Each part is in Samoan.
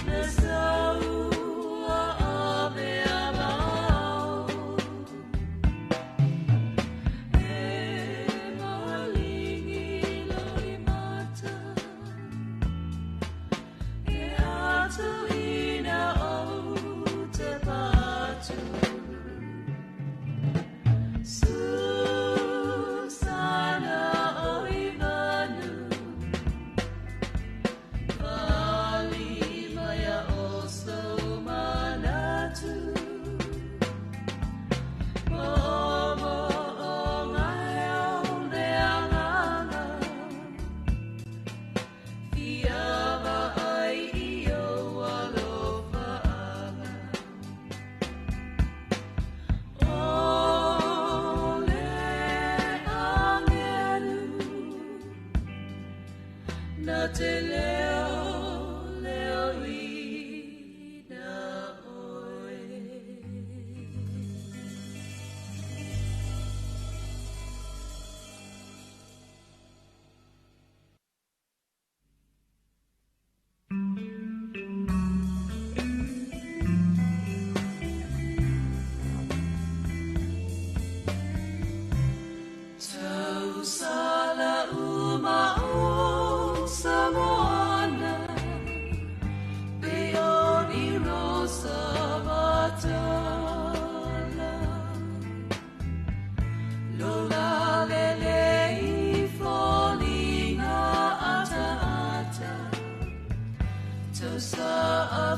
Le sau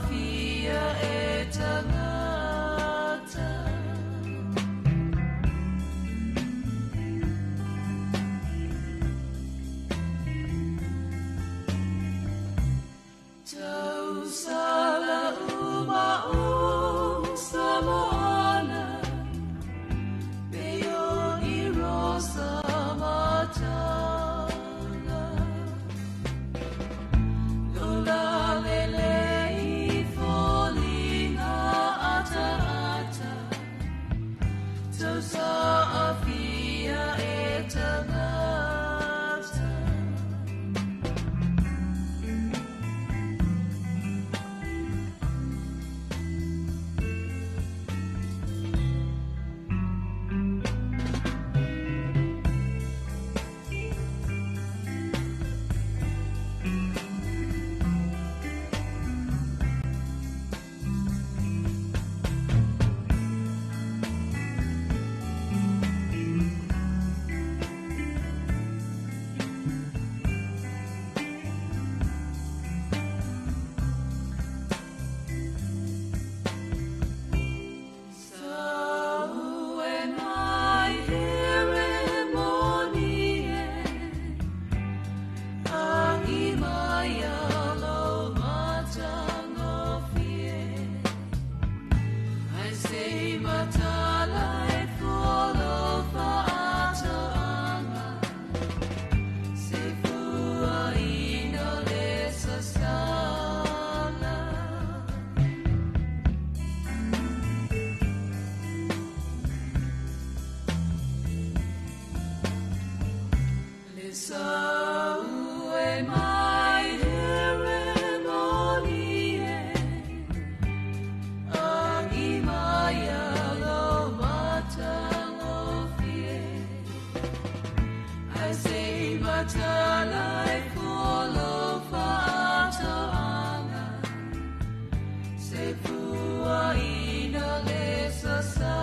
afia e tagata. Tausala uma o Samoana, Peoni rosa matala. Lola lele i foliga ataata, Tausa afia e tagata. Sau e mai here moni e, Agi mai alo matangofie. Ai se matala e fuolo faatoanga, Se fua ina le sasala. Le sau e mai here moni e, Agi mai alo matangofie. Ai se matala e fuolo faatoanga, Se fua ina le sasala.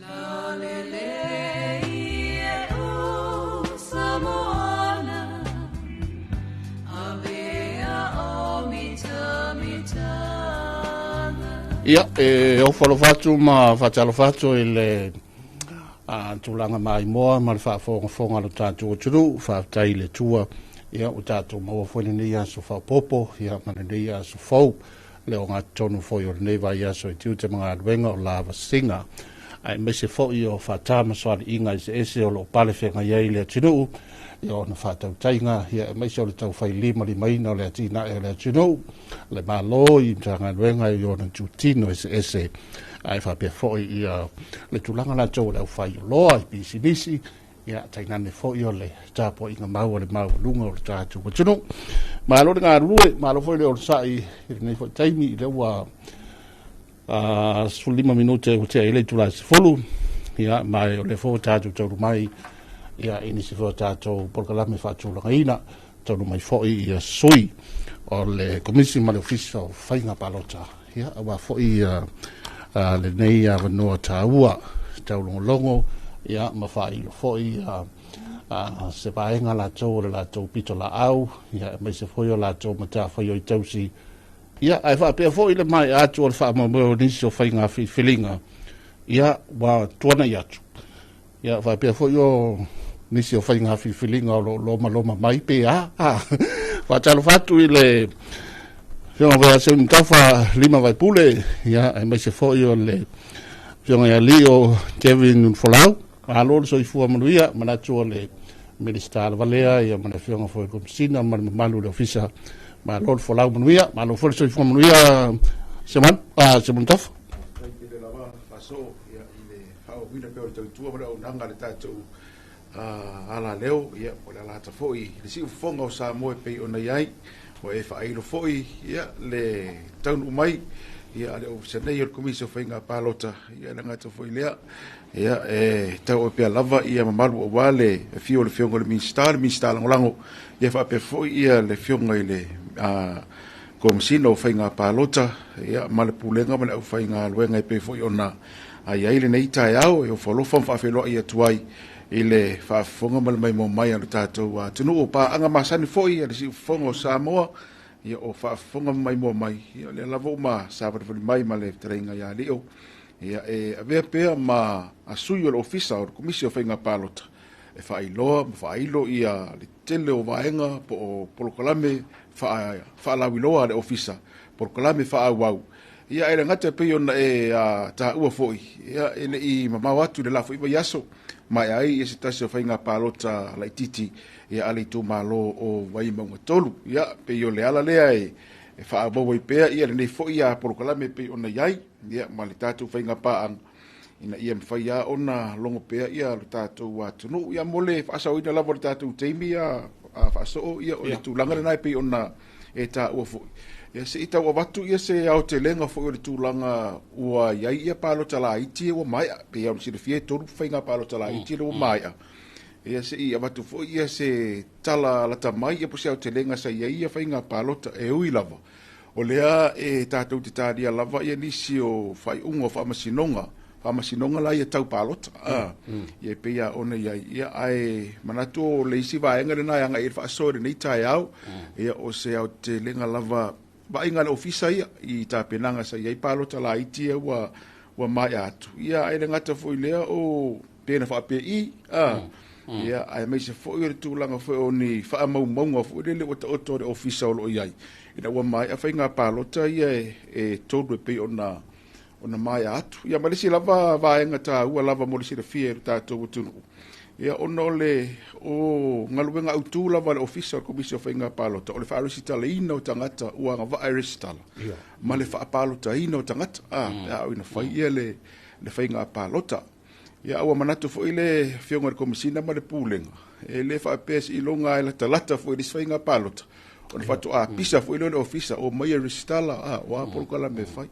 La le le i e o Samoana, Avea o mita mitaga. Ia, e ofo alofa atu ma faatalofa atu i le tulaga maimoa ma le faafogafoga a lo tatou atunuu. Faafetai i le Atua, ia, ua tatou maua foi lenei aso faaopoopo, ia, ma lenei aso fou, le ogatotonu foi o lenei vaiaso i tiute ma galuega o lavasiga, aemaise foi o faata ma soaliiga eseese o lo o pale feagai ai le atunuu, ia ona faatautaiga, ia aemaise o le taufai limalimaina o le atinae o le atunuu, le Malo i Matagaluega i ona itutino eseese, ae faapea foi ia le tulaga latou o le aufaioloa i pisinisi, ia tainane foi o le tapuaiga mau a le maualuga o le tatou atunuu. Malo le galulue, malo foi le onosai i lenei foi taimi, i lea ua 15 minute ua tea i le itula e 10, ia, ma o lea foi ua tatou taulu mai ia i nisi foi o tatou polokalame faatulagaina, taulu mai foi ia sui o le Komisi ma le Ofisa o Faiga Palota, ia, aua foi ia lenei avanoa taua taulogologo, ia, ma faailo foi ia se vaega latou o le latou pitolaau, ia, aemaise foi o latou matafaioi tausi, ia, ae faapea foi le maea atu o le faamoemoe o nisi o faiga filifiliga, ia, ua tuanai atu, ia, faapea foi o nisi o faiga filifiliga o lo o lomaloma mai pe a. Faatalofa atu i le Afioga foi ia Seuni Tafa Lima Vaipule, ia, aemaise foi o le Afioga ia Lio Kevin Folau. Malo le soifua manuia, manatu o le Minisita lava lea, ia, ma le Afioga foi i le Komesina ma le mamalu o le Ofisa. Malo le folau manuia, malo foi le soifua manuia Semanu, Semanu Tafa. Faafetai tele lava Faaso'o i le faaauauina pea o le tautua ma le auaunaga a le tatou alaleo, ia po o le alata foi i le siufofoga o Samoa e pei ona i ai. Ua e faailo foi ia le taunuu mai ia a le Ofisa nei o le Komisi o Faiga Palota, ia e le gata foi i lea, ia e tauave pea lava ia mamalu aua le afio o le Afioga i le Minisita, le Minisita Lagolago, ia faapea foi ia le Afioga i le Komesina o Faiga Palota, ia ma le Pulega ma le aufaigaluega e pei foi ona i ai lenei taeao e ofo alofa ma faafeiloai atu ai i le faafofoga ma le maimoa mai a lo tatou atunuu. O paaga masani foi a le siufofoga o Samoa, ia o faafofoga ma maimoa mai, ia o lea lava ua ma savalivali mai ma le fetalaiga ia Lio, ia e avea pea ma sui o le Ofisa o le Komisi o Faiga Palota e faailoa ma faailo ia le tele o vaega po o polokalame faalauiloa a le Ofisa, polokalame faaauau. Ia ae le gata e pei ona e taua foi, ia e le i mamao atu i le la foi vaiaso, maea ai se tasi o faiga palota laitiiti ia a le itumalo o Vaimauga 3. Ia pei o le ala lea e faaauau ai pea ia lenei foi polokalame e pei ona i ai, ia ma le tatou faiga paaga ina ia mafai lava ona logo pea ia lo tatou atunuu. Ia mo le faasaoina lava o le tatou taimi faasoo, ia o le tulaga lena e pei ona e taua foi. Ia se i tau avatu ia se aotelega foi o le tulaga ua i ai ia palota laiti ua maea. Pei ona silafia e 3 faiga palota laiti lea ua maea. Ia se i avatu foi ia se tala lata mai ia po o se aotelega sa i ai ia faiga palota e ui lava. O lea e tatou te talia lava ia nisi o faaiuga o faamasinoga, faamasinoga la ia tau palota, ia e pei lava ona i ai, ia ae manatu o le isi vaega lena e agai i ai le faasoa i lenei taeao, ia o se aotelega lava vaaiga a le Ofisa ia i tapenaga sa i ai palota laiti ia ua maea atu, ia ae le gata foi i lea o pe na faapei, ia aemaise foi o le tulaga foi o ni faamaumauga foi lele ua taoto a le Ofisa o lo o i ai, ina ua maea faiga palota ia e 3 e pei ona maea atu. Ia ma le isi lava vaega taua lava mo le silafia e le tatou atunuu, ia ona o le o galuega autu lava a le Ofisa o le Komisi o Faiga Palota, o le faaresitalaina o tagata ua agavaa e resitala, ma le faapalotaina o tagata, pe a oo ina fai ia le faiga palota. Ia ua manatu foi le Afioga i le Komesina ma le Pulega, e le faapea seiloga e latalata foi i le isi faiga palota, ona faatoa pisa foi lea o le Ofisa, o mai e resitala, o a polokalame e fai.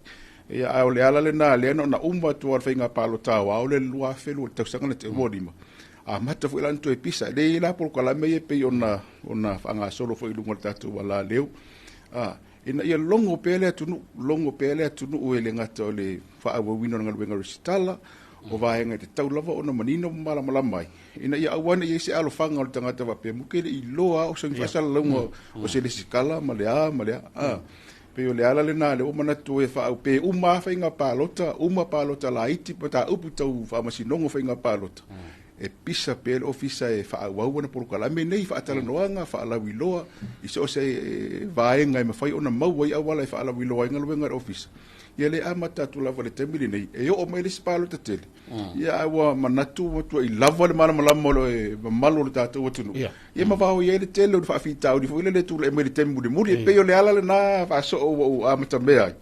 Ia, ae o le ala lena lea na ona uma atu lava o le faiga palota aoao lea i le 2000 le tausaga na tea, 25, amata foi la ona toe pisa. E leai la polokalame ia e pei ona faagasolo foi i luga o le tatou alaleo, ina ia logo pea le atunuu, logo pea le atunuu e le gata o le faaauauina o le galuega resitala, o vaega e tatau lava ona manino ma malamalama ai, ina ia aua ne i i ai se alofaga o le tagata faapea, muke le iloa o se faasalalauga o se resitala ma le a ma le a. Pei o le ala lena lea ua manatu e faaau pe uma lava faiga palota, uma palota laiti ma mataupu tau faamasinoga o faiga palota, e pisa pea le Ofisa e faaauau ana polokalame nei, faatalanoaga, faalauiloa, i so o se vaega e mafai ona maua ai auala e faalauiloa ai galuega a le Ofisa. Ia le amata atu lava i le taimi lenei, e oo mai le isi palota tele, ia ae ua manatu ua tuai lava le malamalama o le mamalu o le tatou atunuu, ia ma vaoia ai le tele o le faafitauli foi lele e tulai mai i le taimi mulimuli. E pei o le ala lena faasoo ua ou amatamea ai,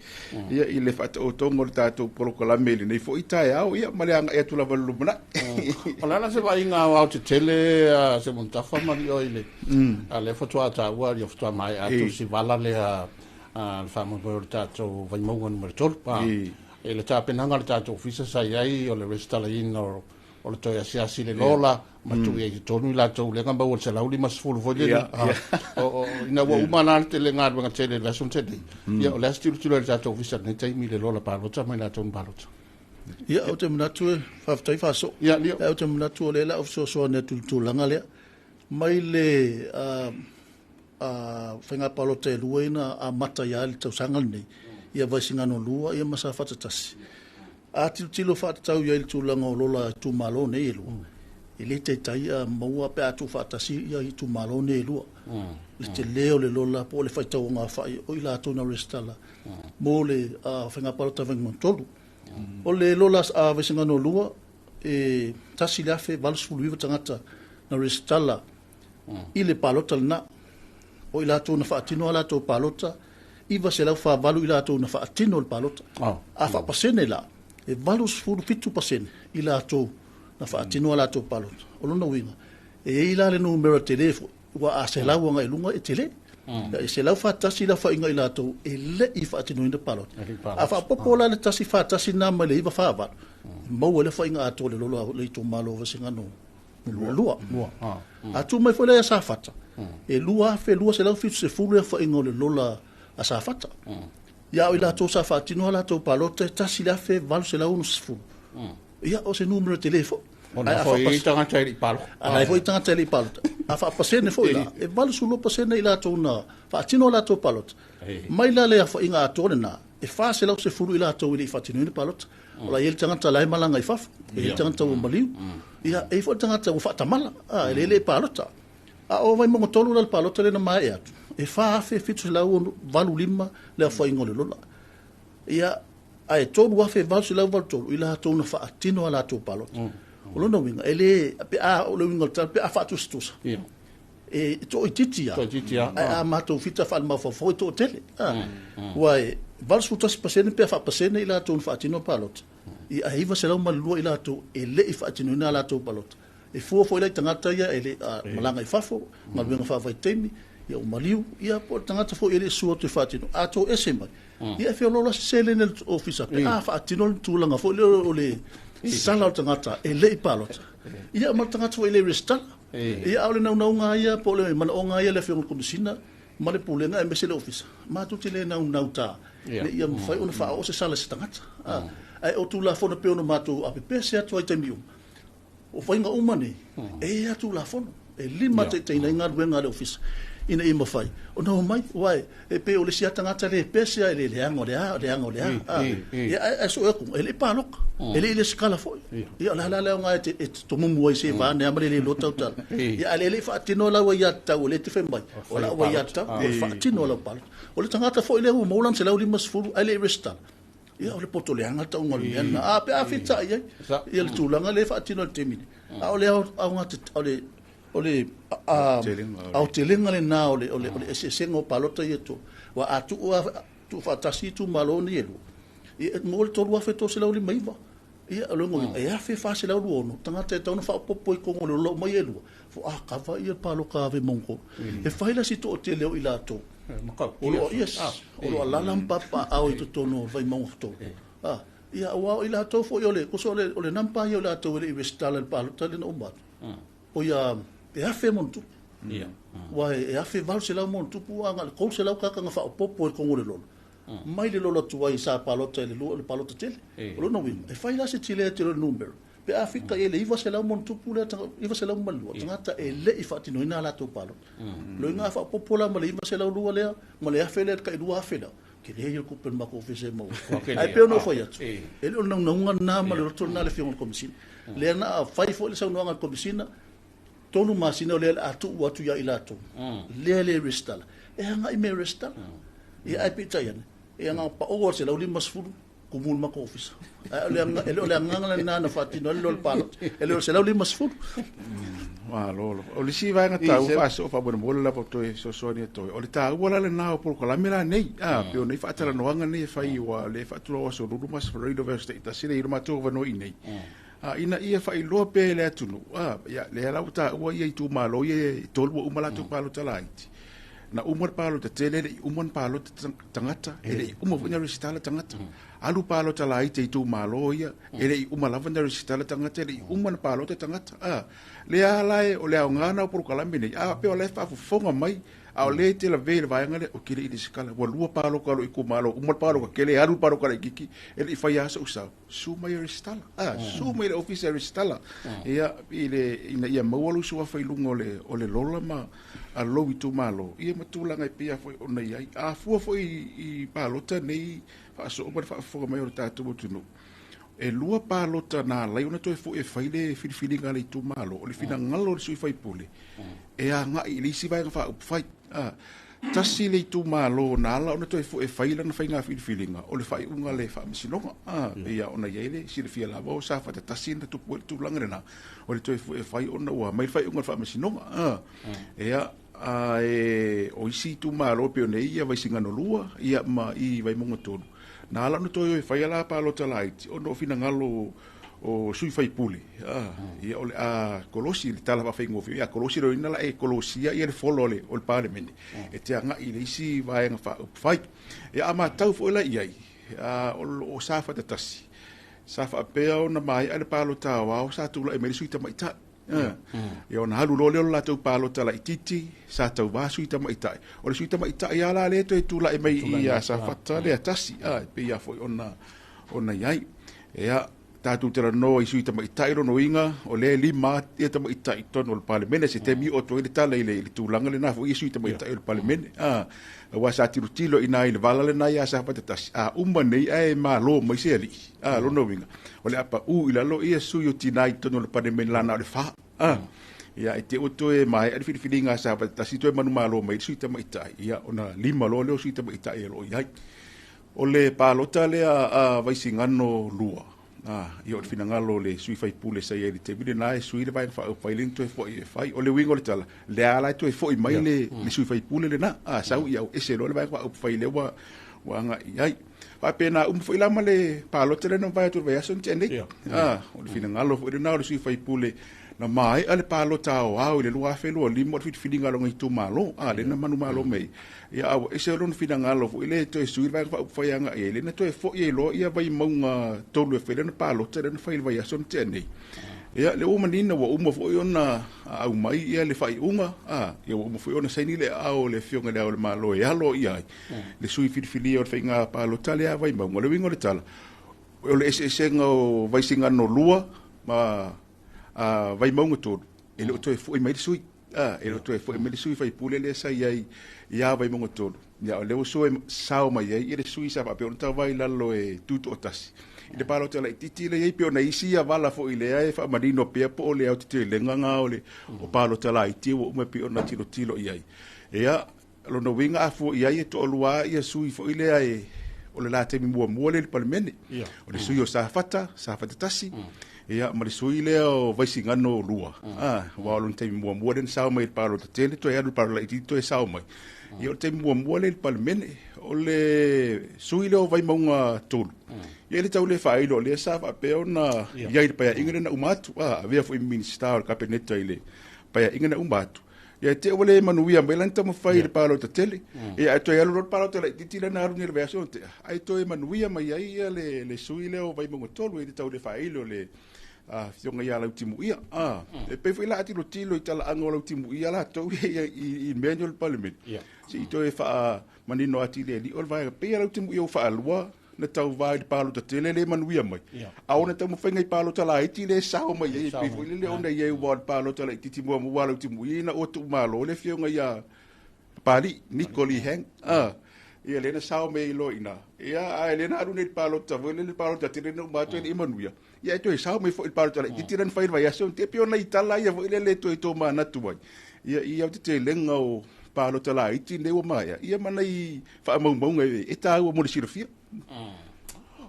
ia i le faataotoga o le tatou polokalame i lenei foi taeao, ia ma le agai atu lava i le lumanai. O le a la se vaaiga aoaotetele a Seumanutafa ma Lio i le a lea faatoa taua ia faatoa maea atu si vala lea le faamoemoe o le tatou Vaimauga Nu.3. I le tapenaga a le tatou ofisa sa i ai o le resitalaina o le toe asiasi i le lola ma tuu i ai i totonu i latou lea na maua le 150 foi lele. Ina ua uma la le tele galuega tele i le vaiaso na tea nei, ia o le a se tilotilo ai le tatou ofisa i lenei taimi i le lola palota ma i latou na palota? Ia, ou te manatu e faafetai Faasoo. Ia, Lio. Ou te manatu o lea o le a ou fesoasoani atu i le tulaga lea. Mai le faiga palota e lua ina amata ai lava i le tausaga lenei, ia Vaisigano 2 ia ma Safata 1. A tilotilo faatatau i ai i le tulaga o lola itumalo nei e lua, e le taitai a maua pe a tuufaatasi ia itumalo nei e lua. Le tele o le lola po o le faitauagafai o i latou na resitala mo le faiga palota Vaimauga 3. O le lola a Vaisigano 2, e 1,089 tagata na resitala i le palota lena. O i latou na faatino a latou palota, 948 i latou na faatino le palota. A faapasene la, e 87% i latou na faatino a latou palota. O lona uiga, e i ai la le numera tele foi, ua a 100 agai i luga e tele. E 141 le aofaiga i latou e le i faatinoina palota. A faaopoopo la le 141 lena mai le 948, e maua ai le aofaiga atoa o le lola o le itumalo o Vaisigano 2. A tuu mai foi la ia Safata, e 2,270 le aofaiga o le lola a Safata. Ia a o i latou sa faatino a latou palota e 1,860. Ia o se numera tele foi. Ona foi i tagata e le i palota. A la foi tagata e le i palota. A faapasene foi la, e 82% i latou na faatino a latou palota. Mai la le aofaiga atoa lena, e 410 i latou e le i faatinoina palota. O la e i ai le tagata la e malaga i fafo, e i ai le tagata ua maliu, ia e i ai foi le tagata ua faatamala, e le le palota. A o Vaimauga 3 la le palota lea na maea atu, e 4,785 le aofaiga o le lola. Ia, ae 3,883 i latou na faatino a latou palota. O lona uiga, e le, pe a, o le uiga o le tala, pe a faatusatusa, e toaitiiti lava, ae a matou fita faalemafaofao e toatele. Aua e 81% pe a faapasene i latou na faatino palota, ia ae 902 i latou e le i faatinoina a latou palota. E fua foi la i tagata ia e le malaga i fafo, galuega faavaitaimi, ia ua maliu, ia po o le tagata foi e le i sua atu e faatino, a toese mai, ia e feoloolo lava se seleni a le ofisa pe a faatino le tulaga foi lea o le sala o le tagata e le i palota, ia ma le tagata foi e le i resitala. Ia a o le naunauga lava ia po o le manaoga lava ia o le Afioga i le Komesina ma le Pulega aemaise le Ofisa, matou te le naunauta ina ia mafai ona faaoo se sala i se tagata. Ae o Tulafono e pei ona matou apepese atu ai i taimi uma, O faiga uma nei, e i ai lava Tulafono e limataitaiina ai galuega a le Ofisa ina ia mafai ona omai, aua e pei o le isi lava tagata le pese lava i le leaga o le a, leaga o le a. Ia, ae sue atu, e le i palota, e le i resitala foi. Ia, o le a la le aoga e te tomumu ai seiavane lava ma le le iloa tautala. Ia, ae le i faatino lau aiatatau, o lea e te fai mai, o lau aiatatau, o le faatino o lau palota. O le tagata foi lea ua maua lana 150 ae le i resitala, Ia, o le poto leaga le tauga o le mea lena. A pe a fetai ai ia le tulaga lea e faatino i le taimi nei. A o le o le aotelega lena o le eseesega o palota ia e tolu. Aua a tuu faatasi itumalo nei e lua, ia e maua le 3,359. Ia, o lona uiga, e 1,426 tagata e tatau ona faaopoopo i totonu o le lola uma ia e lua, faatoa kava ia le palota a Vaimauga 3. E fai la si toatele o i latou o lo o, yes, o lo o alaala ma papaaao i totonu o Vaimauga 3. Ia, aua o i latou foi o le, tusa o le number ia o i latou e le i resitala i le palota lea na uma atu, o ia e 1,000 ma ona tupu. Aua e 1,800 ma ona tupu, a na o le 300 tagata na faaopoopo i totonu o le lola, mai le lola tuai sa palota i le lua, le palota tele. O lona uiga, e fai la se tele tele o le numera, pe a fika i ai le 900 ma ona tupu lea, 902 tagata e le i faatinoina a latou palota. O lona uiga a faaopoopo la ma le 902 lea, ma le 1,000 lea, le tai 2,000 lea, tele ia le tupe a le matou ofisa e maua. Ae pei ona ou fai atu, e le o le naunauga lena ma le loto lena a le Afioga i le Komesina. Lea na fai foi le saunoaga a le Komesina, 3 masina o lea o le a tuu atu ia i latou, lea e le resitala, e agai mai e resitala. Ia ae peitai ane, e na o pao lava i le 150 tumu i le matou ofisa. Ae e le o le agaga lena na faatino ai le lola palota, e le o le 150. Malo lava. O le isi vaega taua faasoo faamolemole lava toe fesoasoani atu ai, o le taua la lena o polokalame la nei, pei ona i ai faatalanoaga nei e fai, ua le faatulaga o Aso Lulu ma Aso Faraile o vaiaso taitasi lea i lo matou avanoa i inei, ina ia faailoa pea i le atunuu, ia, lea la ua taua ia itumalo ia e tolu ua uma latou palota laiti, na uma le palota tele, e le i uma ona palota tagata, e le i uma foi ona resitala tagata. Alu palota laiti a itumalo ia, e le i uma lava ona resitala tagata, e le i uma ona palota tagata. Lea la o le aoga lena o polokalame nei, a pei o la e faafofoga mai, a o lea e te lavea i le vaega lea, ou te le i resitala, ua lua palota a lou itumalo, uma le palota tele, alu le palota laitiiti, e le i faia lava sou sao. Susu mai e resitala, susu mai i le ofisa e resitala, ia, i le, ina ia maua lou suafa i luga o le, o le lola ma a lou itumalo, ia ma tulaga e pei lava foi ona i ai. A fua foi i palota nei faasoo ma le faafofoga mai o le tatou atunuu, e lua palota na ala ai ona toe foi e fai le filifiliga a le itumalo, o le finagalo o le sui faipule e agai i le isi vaega faaupufai. Tasi le itumalo na ala ona toe foi e fai lana faiga filifiliga, o le faaiuga a le Faamasinoga. Pei lava ona i ai le silafia lava o Safata 1 na tupu ai le tulaga lena, o le toe foi e fai ona ua aumai le faaiuga a le Faamasinoga. Ia, Ae o isi itumalo e pei ona i ai ia Vaisigano 2 ia ma i Vaimauga 3, na ala ona toe o e fai a la palota laiti ona o finagalo o sui faipule, ia o le a kolosi le tala faafaigofie, ia kolosi lona uiga la e kolosia ia le folo o le Palemene e te agai i le isi vaega faaupufai. Ia a matau foi la i ai, o lo o Safata 1, sa faapea ona maea le palota aoao sa tulai mai le sui tamaitai. Ia ona alu loa lea o le latou palota laitiiti, sa tauva sui tamaitai. O le sui tamaitai lava la lea e toe tulai mai i Safata lea tasi, e pei lava foi ona i ai. Ia, tatou talanoa i sui tamaitai, lona uiga, o lea e 5 ia tamaitai i totonu o le Palemene. Se taimi oo atu ai le tala i le tulaga lena foi i sui tamaitai o le Palemene. Aua sa tilotilo i ina i le vala lena ia Safata 1, a uma nei ae malo mai se alii. Lona uiga, o le a pau i lalo ia sui o tina i totonu o le Palemene la na o le 4. Ia, e te i ua toe maea le filifiliga a Safata 1 toe manumalo mai le sui tamaitai, ia, ona 5 loa lea o sui tamaitai o lo o i ai. O le palota lea a Vaisigano 2, ia o le finagalo o le sui faipule sa i ai i le taimi lena e sui le Vaega Faaupufai lea na toe foi e fai. O le uiga o le tala, lea la e toe foi mai le sui faipule lena, sau ia ese loa le Vaega Faaupufai lea ua agai i ai. Faapena uma foi la ma le palota lea na mavae atu i le vaiaso na tea nei. O le finagalo foi lena o le sui faipule na maea le palota aoao i le 2025 o le filifiliga a lona itumalo, lea na manumalo mai. Ia, a ua ese lona finagalo foi lea e toe sui le Vaega Faaupufai agai ai, lea na toe foi ai loa ia Vaimauga 3 e fai lana palota lea na fai i le vaiaso na tea nei. Ia, lea ua manino ua uma foi ona aumai ia le faaiuga, ia ua uma foi ona saini le aao o le Afioga i Le Ao o le Malo e alo i ai le sui filifilia o le faiga palota lea a Vaimauga. O le uiga o le tala, o le eseesega o Vaisigano 2 ma Vaimauga 3, e le o toe foi mai le sui. E le o toe foi mai le sui faipule lea sa i ai ia Vaimauga 3. Ia, o lea ua sue sao mai ai ia le sui sa faapea ona tauva i lalo e tutoatasi i le palota laitiiti lea e i ai, pei ona isi ia vala foi lea e faamanino pea po o le aotetelega na o le o palota laiti ua uma e pei ona tilotilo i ai. Ia, lona uiga a fua i ai e toalua ia sui foi lea e o le la taimi muamua lea i le Palemene. O le sui o Safata, Safata 1, ia, ma le sui lea o Vaisigano 2. Aua o lona taimi muamua lea na sao mai i le palota tele, toe alu i le palota laitiiti toe sao mai. Ia, o le taimi muamua lea i le Palemene, o le sui lea o Vaimauga 3, ia e le tau le faailo, o lea sa faapea ona i ai i le paeaiga lea na uma atu, avea foi ma Minisita o le Kapeneta i le paeaiga na uma atu. Ia e te ua le manuia mai lana taumafai i le palota tele. Ia ae toe alu loa le palota laitiiti lea na alu nei i le vaiaso na tea, ae toe manuia mai ai ia le sui lea o Vaimauga 3 e le tau le faailo le Afioga ia Lautimuia. E pei foi la a tilotilo i talaaga o Lautimuia latou ia i mea nei o le Palemene, se i toe faamanino atili e alii o le vaega. Pei a Lautimuia ua faalua na tauva i le palota tele le manuia mai. A ona taumafaiga i palota laiti le sao mai ai, e pei foi lele ona i ai ua o le palota laitiiti muamua a Lautimuia ina ua tuumalo le afioga ia Papalii, Niko Lee Hang. Ia lea na sao mai ai loa i ina. Ia, ae lea na alu nei i le palota foi lele, le palota tele na uma atu e le i manuia. Ia e toe sao mai foi i le palota laitiiti lea na fai i le vaiaso. E pei o nai tala ia foi lele e toe tomanatu ai. Ia, i aotetelega o palota laiti nei ua maea, ia ma nai faamaumauga e taua mo le silafia.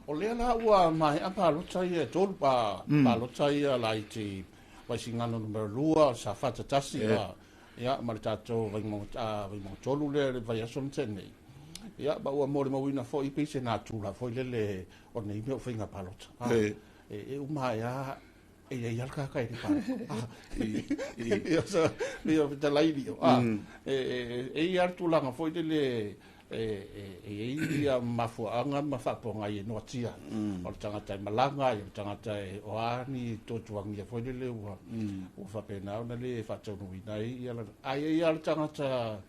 O lea la ua maea palota ia e tolu, palota ia laiti Vaisigano numera 2, Safata 1, ia, ma le tatou Vaimauga 3 lea i le vaiaso na tea nei. Ia, ma ua molimauina foi pei se natura foi lele o nei mea o faiga palota. E uma ae lava e i ai lava le tagata e le palota. Ia, fetalai Lio. E i ai lava le tulaga foi lele e i ai ia mafuaaga ma faapogai e noatia ai. O le tagata e malaga ai, o le tagata e o a ni tuatuagia foi lele ua faapena ona le faataunuuina ai ia lana. Ae i ai lava le tagata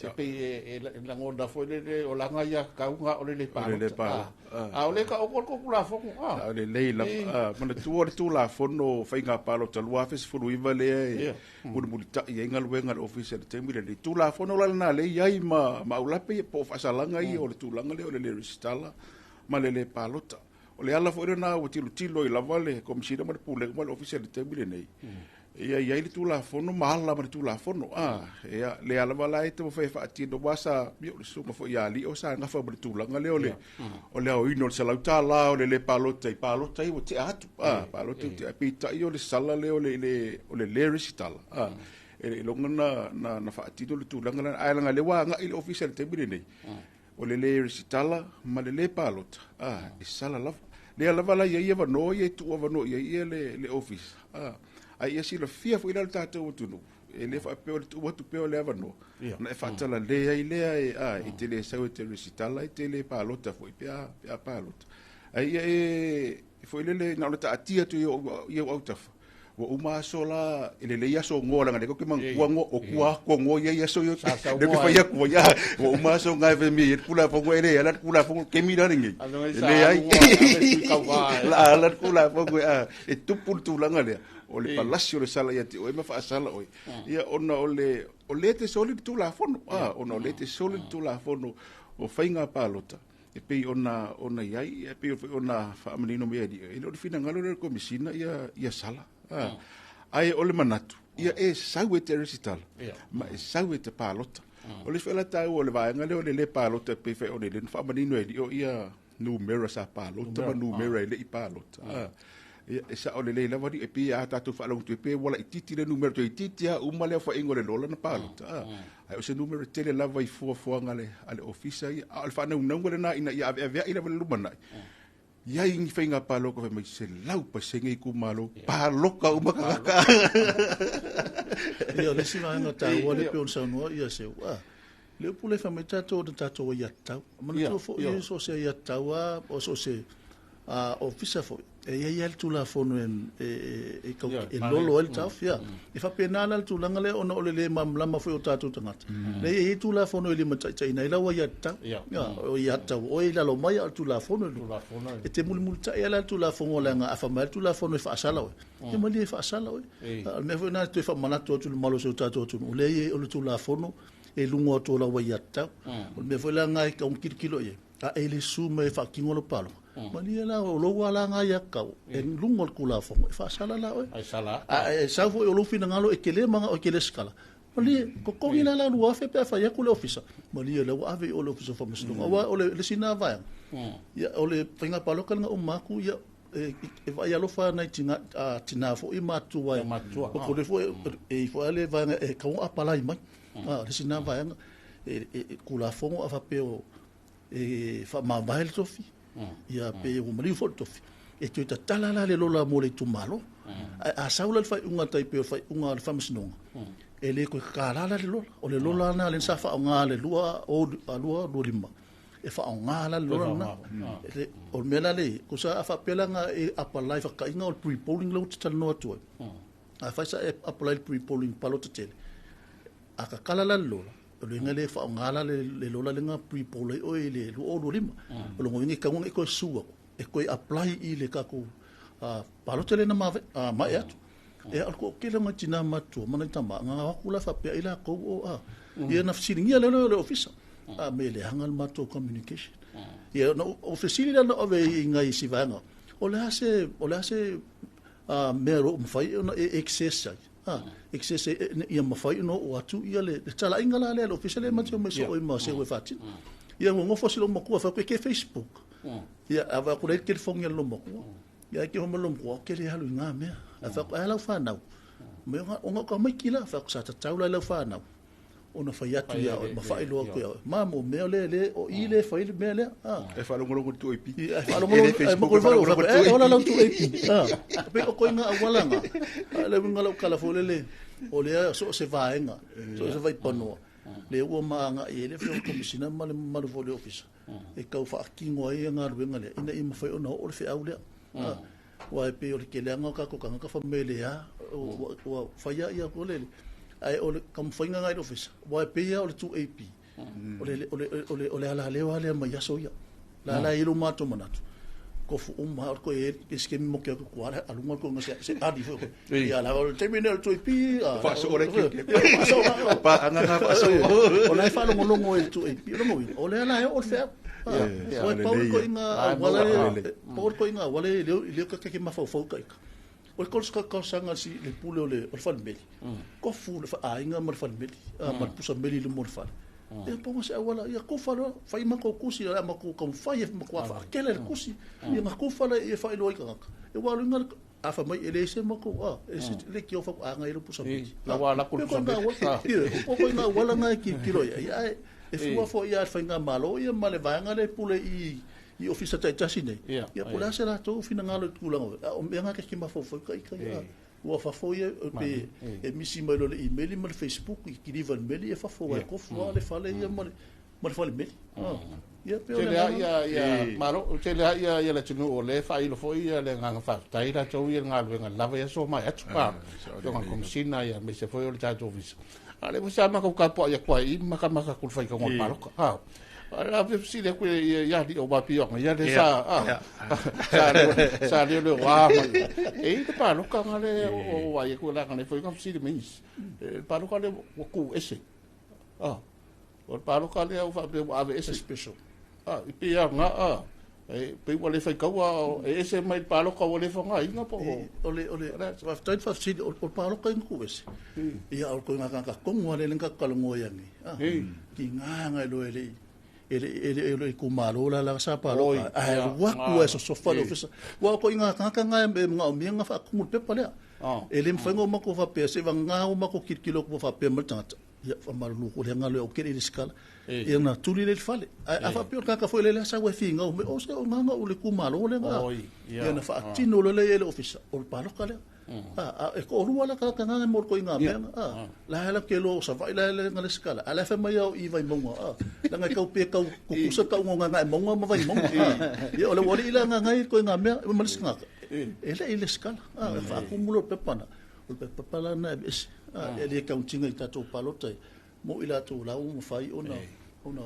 e pei e lagona foi lele o lana ia tatau o le le palota. A o le taoto le tou Tulafono. A o lelei lava. Manatua le Tulafono o Faiga Palota 2019 lea e mulimulitai ai galuega a le Ofisa i le taimi lenei. Tulafono la lena lea e i ai ma aulape ia po o faasalaga ia o le tulaga lea o le le resitala ma le le palota. O le ala foi lena ua tilotilo ai lava le Komesina ma le Pulega ma le Ofisa i le taimi lenei. Ia i ai le Tulafono ma ala ma le Tulafono. Ia, lea lava la e taumafai e faatino, aua sa, ia, o le susuga foi ia Lio sa gafa ma le tulaga lea o le, o le aoina o le $100 o le le palota i palota ia ua tea atu. Palota ua tea, peitai o le sala lea o le, o le le resitala. E le iloga na faatino le tulaga lena, ae leaga o lea ua agai le ofisa i le taimi lenei, o le le resitala ma le le palota, e sala lava. Lea lava la e i ai avanoa ia e tuuavanoa i ai le ofisa, ae ia silafia foi la le tatou atunuu, e le faapea o le tuu atu pea o le avanoa, ona e faatalale ai lea, e te le sau e te resitala, e te le palota foi pe a palota. Ae ia e foi lele, na ona taatia atu i ou autafa, ua uma aso la, e lelei aso goa, leaga o lea ou te manatua goa, o tua atu o goa ia i aso ia, lea ou te fai atu ai, ua uma aso na e fai mai ai le Tulafono, e leai la le Tulafono i le taimi la lenei, e leai, la a la le Tulafono, e tupu le tulaga lea, o le palasi o le sala ia te oe ma faasala oe, ia ona o le, o lea e te soli le Tulafono, ona o lea e te soli le Tulafono o faiga palota, e pei ona i ai, e pei foi ona faamanino mai e alii, e le o le finagalo lea o le Komesina ia sala. Ae o le manatu, ia e sau e te resitala, ma e sau e te palota. O le isi foi la taua o le vaega lea o le le palota e pei foi ona i ai, na faamanino e alii o ia numera sa palota ma numera e le i palota. Ia, e sao lelei lava alii, e pei a tatou faalogo atu, e pei ua laitiiti le numera, toeitiiti lava uma le aofaiga o le lola na palota. Ae o se numera tele lava i fuafuaga a le ofisa ia. A o le faanaunauga lena ina ia aveaveai lava i le lumanai, i ai ni faiga palota fai mai 100% itumalo, palota uma tagata. Ia, o le isi vaega taua lea pei ona saunoa ia Seu, le upu lea fai mai tatou o le tatou aiatatau. Manatua foi so o se aiatatau lava, o so o se ofisa foi, e i ai lava le Tulafono e lolo ai le taofi. E faapena la le tulaga lea ona o le le malamalama foi o tatou tagata. Leai, e i ai Tulafono e limataitaiina ai lau aiatatau. O aiatatau oe i lalo mai a o le Tulafono i luga. E te mulimulitai lava la le Tulafono leaga a fai mai le Tulafono e faasala oe, ia malie e faasala oe. A o le mea foi lena e toe faamanatu atu i le mamalu o si o tatou atunuu, leai, o le Tulafono e i luga atu o lau aiatatau. O le mea foi la lena e tatau ona tilotilo i ai. A e le susu mai e faatino lau palota, malie la o lou lava lena aiatatau e i luga o le Tulafono e faasala la oe. A e sau foi o lou finagalo e te le manao e te resitala, malie, totogi la la 2,000 pe a fai atu le ofisa, malie la ua ave i o i le Ofisa o Faamasinoga. Aua o le isi lena vaega, ia, o le faiga palota lena uma atu, ia, e vaai alofa nai tina foi ma matua, o le foi e i foi le vaega e tatau ona apalai mai. O le isi lena vaega, e Tulafono a faapea o e faamavae le tofi, ia pe ua maliu foi le tofi, e toe tatala la le lola mo le itumalo. Ae a sau la le faaiuga tai pei o le faaiuga a le Faamasinoga, e le toe tatala la le lola. O le lola lena lea sa faaaoga le 2025, e faaaoga la le lola lena. O le mea la lea, tusa a faapea la na e apply faataiga o le pre-polling lea ou te talanoa atu ai. Afai sa e apply le pre-polling palota tele, a tatala la le lola, o le uiga lea e faaaoga la le lola lea na pre-poll ai oe i le 2025. O lona uiga e tatau ona e toe susu atu, e toe apply i le tatou palota lea na maea atu. Ia, o le toatele o nai tina matutua ma nai tama, na o atu la faapea ai latou o, ia na fesiligia lea o le ofisa, a me leaga le matou communication. Ia, na ou fesili la na ave i nai isi vaega, o le a se, o le a se mea o lo o mafai ona e access ai, access ia mafai ona oo atu ia le talaiga la lea a le ofisa lea ma te omai soo ai ma seu e faatino. Ia ua nofo si lou matua fai atu e ke Facebook. Ia a fai atu lea i le telefoni a le lou matua. Ia ai ke fai mai le lou matua, ou te le alu i ngā mea. Ae fai atu, ai lau whanau. Mai ona o ka maiki la, fai atu sa tatau la i lau whanau. Ona fai atu ia oe, ma faailoa atu ia oe. Ma mo mea le le, o i le fai le mea lea. E faalogologo i le 2AP. E faalogologo, e faalogologo, e ola lau 2AP. Pe o koe ngā awala ngā. Le uiga lau kala foi lele, o lea so o se vaega, so o se vaipanoa, le ua maaga i ai le Afioga i le Komesina ma le mamalu foi o le Ofisa, e tau faatino ai galuega lea, ina ia mafai ona oo le feau lea. Aua e pei o le keleaga o tatou tagata fai mai lea, ua fai lava ia le, ae o le taumafaiga lena i le Ofisa, aua e pei lava o le 2AP, o le alaleo lava lea mai aso ia. La la e i ai lo matou manatu, tofu uma lava, o le toe i se taimi moke atu tua aluga le toega se ali foi. Ia la o le taimi nei o le 2AP, Faasoo le kiukiu. Faasoo. Paaga na faasoo. O la e faalogologo e le 2AP, o lona uiga, o lea la e oo le feau. Ua pau le koiga auala e, pau le koiga auala e leo ka ke mafaufau ka ika. O le talosaga si le pule o le falemeli, tofu le aiga ma le falemeli, ma le pusa meli i luma o le fale. Ia pau se auala, ia kofa loa, fai matou kusi, o le a matou taumafai e matua faatele le kusi, ia na kofa lea ia faailoa i tagata. E ua alu i A fai mai e leai se matou, a, e se le kio fa anga i le pusa meli. La ua ala ku le pusa meli. O ko ina wala na ki kilo ia. Ia e fua fo ia whainga malo ia ma le vaega le pule i i ofisa taitasi nei. Ia po le a se latou finagalo i tulaga o mea nga ke mafau ka ika ia. Ua fafo ia pe e misi mai lo le email ma le Facebook i kiliva le meli e fafo ai kofu le fale ia ma le ma le fale meli. Ia pe o le ia ia malo tele a ia ia le tunu o le failo foi ia le agaga faafetai latou ia le galuega lava ia so mai atu pa tonga komisina ia me se foi o le tatou ofisa a le sa ma ka po ia kwa i ma ka ma ka kul fai ka ngol paloka ha a fe si le ku ia ia li o ba pi ia le sa a sa le sa le le wa ma e te paloka ngale o wa ia ku la ngale foi ka si le mis paloka le ku ese a o le paloka lea ua faapea ua ave ese special. A, i pei a ngā, a, e, pei ua le faikaua, e ese mai le paloka ua le whangaina po o. O le, o le, faafetai le faafesili, o le paloka i nguku ese. Ia, o le koe ngā kaka kongu ale le ngaka kalongo ia ngi. A, ki ngā ngā lo e le, e le, e le, e le itumalo la la sa paloka. A, e waku e sosofa le ofisa. Ua ko i ngā kaka ngā e ngā o mia ngā whaakumu le pepa lea. E le mwhainga o mako whapea, se wa ngā o mako kirikilo ko whapea ma le tangata. Ia whamarulu ko le ngalo o kere le skala. Ia na tuli le fale. A fa pio ka ka foi le sa we finga o me o se o nganga o le kumalo le nga. Ia na fa tino le le le ofisa o le paloka le. A e ko rua la ka ka nganga mo ko inga me a la la ke lo sa vai la le ngale skala. A la fa mai au i vai monga a. La ngai kau pe kau kukusa kau ngonga ngai monga ma vai monga. Ia o le wali ila nga ngai ko inga me ma le skala. E le i le skala. A fa kumulo pepana. O le pepala na e e le accounting i tatou palota mo i latou lau ma fai ona ona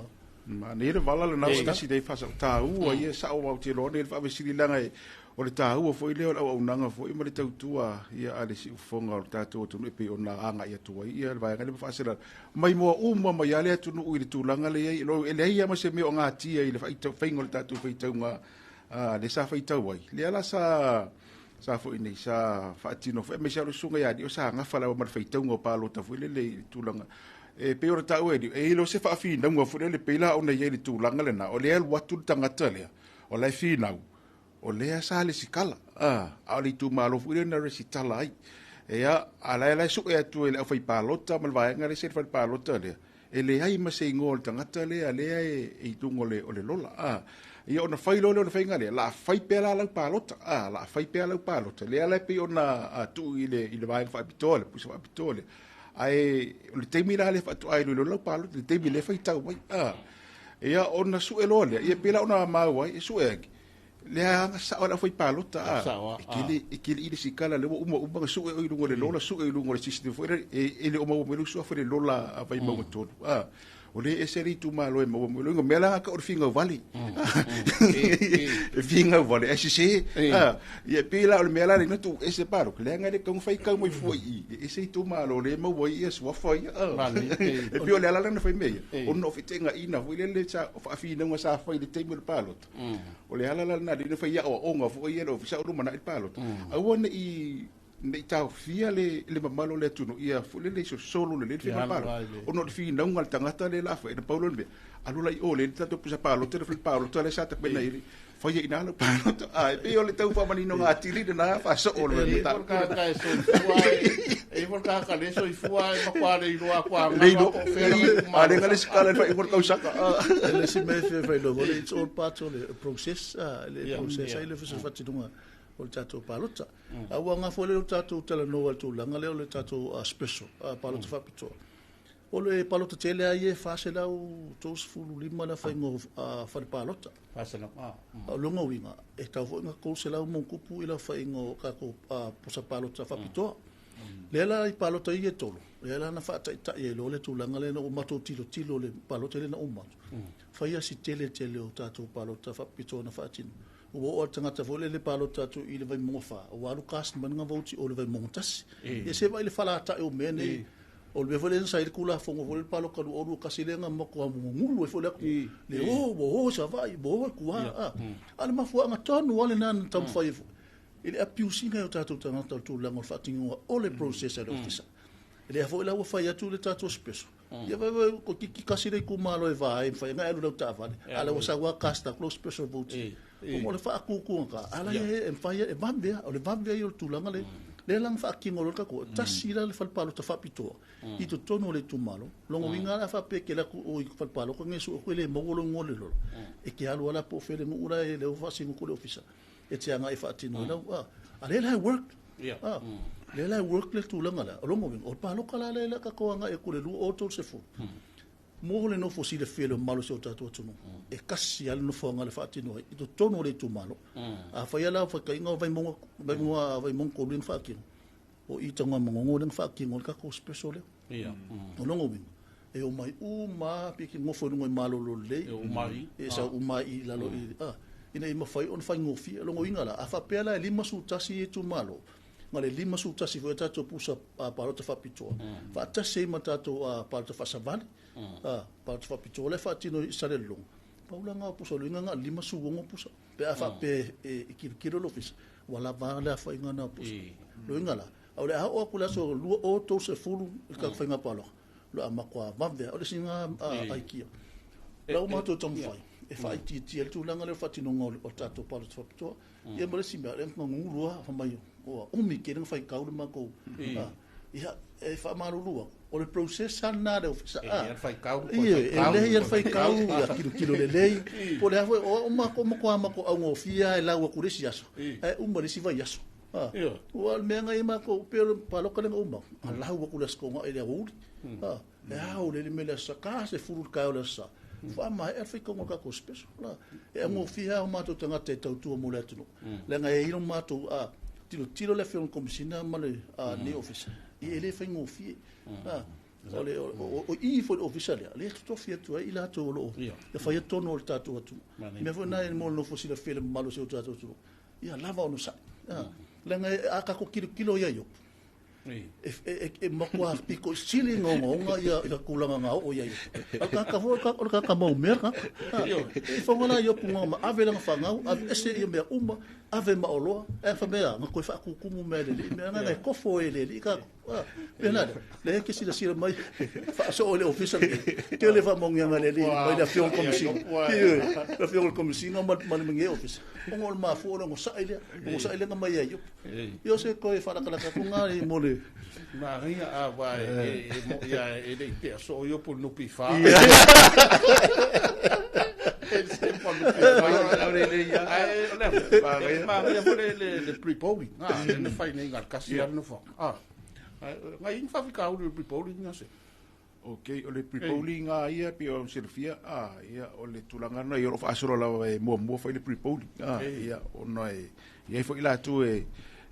ma nei le vala le na se si dei fasa taua ia sa o au te lo nei le faavesili laga e o le taua foi lea o le auaunaga foi ma le tautua ia a le siufofoga o le tatou atunuu e pei ona agaʻi atu ai ia le vaega le ma faasela mai moa uma mai a le atunuu i le tulaga le iai e leai ia ma se mea o gatia i le faiga o le tatou faitauga le sa faitau ai lea la sa sa foi nei sa faatino foi aemaise a o le susuga ia alii o sa gafa lava ma le faitauga o palota foi lele i le tulaga e pei ona taua e e le o se faafinauga foi lele pei la ona i ai le tulaga lena o lea alu atu le tagata lea o la e finau o lea sa lesitala a o le itumalo foi lea na resitala ai ia a la e la e sue atu e le aufaipalota ma le vaega le se le falepalota lea e leai ma se igoa o le tagata lea lea e i luga o le lola a ia ona fai loa lea o le faiga lea la fai pea la lau palota a la fai pea lau palota lea la e pei ona tuu i le vaega faapitoa le pusa faapitoa lea ae o le taimi la lea faatoa iloilo lau palota le taimi lea faitau ai a ia ona sue loa lea ia pei la ona mau ai e sue ake lea aga sao le aufai palota a e kele i le sikala le ua uma uma ga sue o i luga o le lola sue i luga o le system foi e le o maua mai le usu afa le lola a vai maua tolu a o le ese le itumalo e maua mai loiga mea la ka o le figau vale e figau vale ai sese a ia pei la o le mea la le na tu ese palo le nga le kau fai kau mai fua i ese itumalo le maua ia suafa ia e pei o le ala la na fai mea ia ona o fitenga ina foi le le sa faafinauga sa fai le taimi o le palota o le ala la lena le fai aoaoga foi ia le ofisa o lumanai le palota aua nei nei taofia le mamalu o le atunuu ia foi lele sosolo lelei le faiga palota ona o le finauga a le tagata lea la fai na pau loa le mea alu la i o le tatou pusa palota le fale palota lea sa tapena i faia i ina lau palota a e pei o le tau faamaninoga atili lena faasoo o le mataupu e e foi ka le soifua e matua le iloa kua le iloa a le ngale sikala le faiuga o le tausaga le si mea e fai loa it's all part of the process le process ai le fasifatinoga o le tatou palota. A ua gafua lea o le tatou talanoa i le tulaga lea o le tatou special palota faapitoa. O le palota tele lava ia e 435 le afaina o fale palota. O lona uiga, e tau foi na 300 ma tupu i le aofaiga o tatou pusa palota faapitoa. Lea la i palota ia e tolu, lea la na faataitai ai loa le tulaga lea na ua matou tilotilo le palota lea na uma atu. Faia si tele tele o tatou palota faapitoa na faatino. Ua oo le tagata foi lele palota atu i le Vaimauga 4, ua alu cast mai lana vote o le Vaimauga 1. Ia se vaai le falatai o mea nei. O le mea foi lea sa i le Tulafono foi le palota 2021 lea na matua gugulu ai foi le atunuu. Le o, ua o i Savaii, ua o i tua. A o le mafuaaga tonu lava lena na taumafai ai foi i le abuse ina o tatou tagata o le tulaga o le faatinoga o le process a le ofisa. Lea foi la ua fai atu le tatou special. Ia vai vai ko tiki kasi le itumalo e va ai mafai ona e alu i lau taavale, a o lea ua sau lava cast atu lau special vote. Ona o le faakukuga a la e mafai e vave lava, o le vave ia o le tulaga lea. Lea la na faatino loa le tatou, e tasi la le fale palota faapitoa i totonu o le itumalo. Lona uiga la a faapea e te alu atu i o i le fale palota lenei e sue atu e le maua lou igoa i le lola, e te alu lava la po o fea le nuu la e lea ua faasino atu le ofisa e te agai e faatino ai lau, a lea la e work. A, lea la e work le tulaga lea. O lona uiga, o le palota la lea o le a tatou agai atu i le 2030, mo le nofo silafia e le mamalu o si o tatou atunuu, e tasi lava le nofoaga le faatino ai i totonu o le itumalo. Afai lava la o faitaiga o Vaimauga, Vaimauga, Vaimauga 3 lea na faatino, o i Tanugamanono lea na faatino ai le tatou special lea. O lona uiga, e omai uma lava pe te nofo i luga i malolo lelei, e sau uma i lalo i, ina ia mafai ona faigofie. O lona uiga la, a faapea la e 51 itumalo, na o le 51 foi a tatou pusa palota faapitoa, faatasi ai ma tatou palota faasavali, palota faapitoa la e faatino i Salelologa, pau la lena o pusa, o lona uiga na o le 56 pusa. Pe a faapea e tilotilo le ofisa, ua lava le aofaiga lena o pusa. O lona uiga la, o le a oo atu i le aso 2030 i le tatou faiga palota, o le a matua vave lava. O le isi lena aikia. O la ua matou taumafai e faaitiitia le tulaga lea o le faatinoga o le tatou palota faapitoa. Ia ma le isi mea, o lea na gugulu lava, fai mai ua umi tele ona faitau le matou. Ia, e faamalulu atu, o le process lava lena a le Ofisa. E lelei lava le faitau, e lelei lava le faitau, ia tilotilo lelei. Po o le a foi, o au matou matua matou augofie lava e lau atu i le isi aso, ae uma i le isi vaiaso. Aua o le mea na i ai matou, pei o le palota lea na uma atu, na lau atu i le Aso Toonai i le aoauli. E ao lelei mai le Aso Sa, 40 i le taeao o le Aso Sa, faamaea le faitauga o le tatou special. E augofie lava o matou tagata e tautua mo le atunuu, leaga e i ai lo matou tilotilo le Afioga i le Komesina ma lenei Ofisa, ia e le faigofie. O i foi i le Ofisa lea, lea e totofi atu ai i latou o lo o faia tonu o le tatou atunuu. O le mea foi lena mo le nofo silafia e le mamalu o si o tatou atunuu, ia lava onosai. Leaga a tatou tilotilo ia Iopu, e matua pito sili ona ogaoga ia tulaga na oo i ai. O le tagata foi, o le tagata maumea le tagata. E ifoga la Iopu na ave lana fanau, ave ese ia mea uma, ave ma oloa, ae fai mai a, na toe faatutumu mai e le Alii mea na, e kofo e le Alii tatou. Pea la lea, lea e te silasila mai, faasoo i le ofisa lenei, tele faamanuiaga a le Alii mai le Afioga i le Komesina, ioe, le Afioga i le Komesina ma le lenei ofisa, ona o le mafua o le onosai lea, onosai lea na mai ia Iopu. Ia o se toe faalatalata atu lena mo le... Manaia, aua e moni lava e le i tea soo Iopu i le NPF. Ae o le a? E manaia foi le pre-polling, lea na fai nei na o le tasi lava le nofoaga. Na i ai ni faafitauli o le pre-polling na se? Ok, o le pre-polling lava ia pei ona silafia, ia, o le tulaga lena ia o lo o faasolo lava e muamua fai le pre-polling. Ia, ona e i ai foi latou e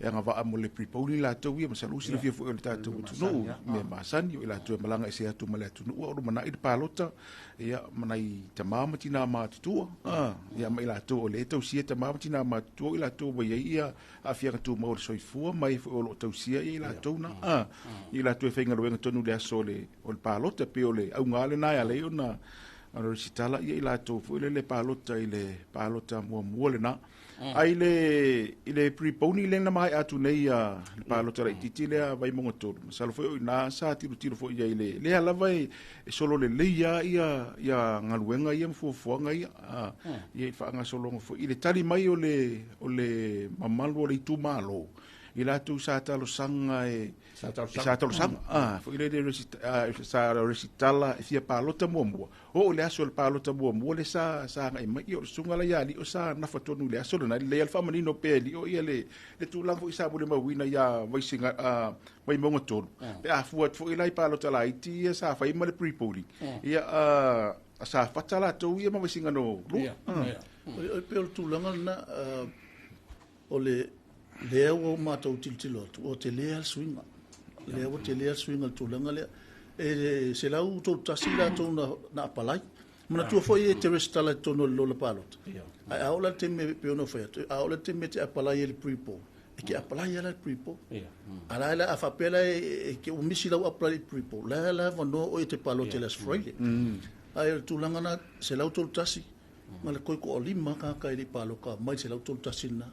agavaa mo le pre-polling latou ia, masalo ua silafia foi o le tatou atunuu, mea masani, o i latou e malaga ese atu ma le atunuu, a o lumanai le palota, ia, ma nai tama ma tina matutua, ia, ma i latou o lea e tausia tama ma tina matutua, o i latou ua i ai ia aafiaga tumau o le soifua ma e foi o lo o tausia i latou na, i latou e faigaluega tonu i le aso o le palota. Pei o le auga lena e ala ai ona resitala ia i latou foi lele palota i le palota muamua lena. Ae i le pre-polling lea na maea atu nei le palota laitiiti lea Vaimauga 3, masalo foi o i ina sa tilotilo foi i ai i lea lava e solo lelei lava ia galuega ia ma fuafuaga ia, ia i faagasologa foi i le tali mai o le mamalu o le itumalo i latou sa talosaga e sa talosaga foi lele sa resitala e fia palota muamua. Oo i le aso o le palota muamua lea sa sa agai mai, ia o le susuga la ia Lio sa nafa tonu i le aso lena. E lelei lava le faamanino pea e Lio ia le tulaga foi sa molimauina ia Vaisigano Vaimauga 3, pe a fua atu foi la i palota laiti ia sa fai ma le pre-polling, ia sa fata latou ia ma Vaisigano 2. E pei o le tulaga lena, o le lea ua matou tilotilo atu, ua tele lava le suiga. Lea ua tele lava le suiga i le tulaga lea. E 131 latou na apalai. Manatua foi e te resitala i totonu o le lola palota. Ae a oo la i le taimi e pei ona ou fai atu, a oo la i le taimi e te apalai ai i le pre-poll, e te apalai lava la i le pre-poll. A la la a faapea la e te ua misi lau apply i le pre-poll, la la avanoa oe e te palota i le Aso Faraile. Ae o le tulaga lena, 131 na le toe toalima tagata e le i palota mai le 131 lena.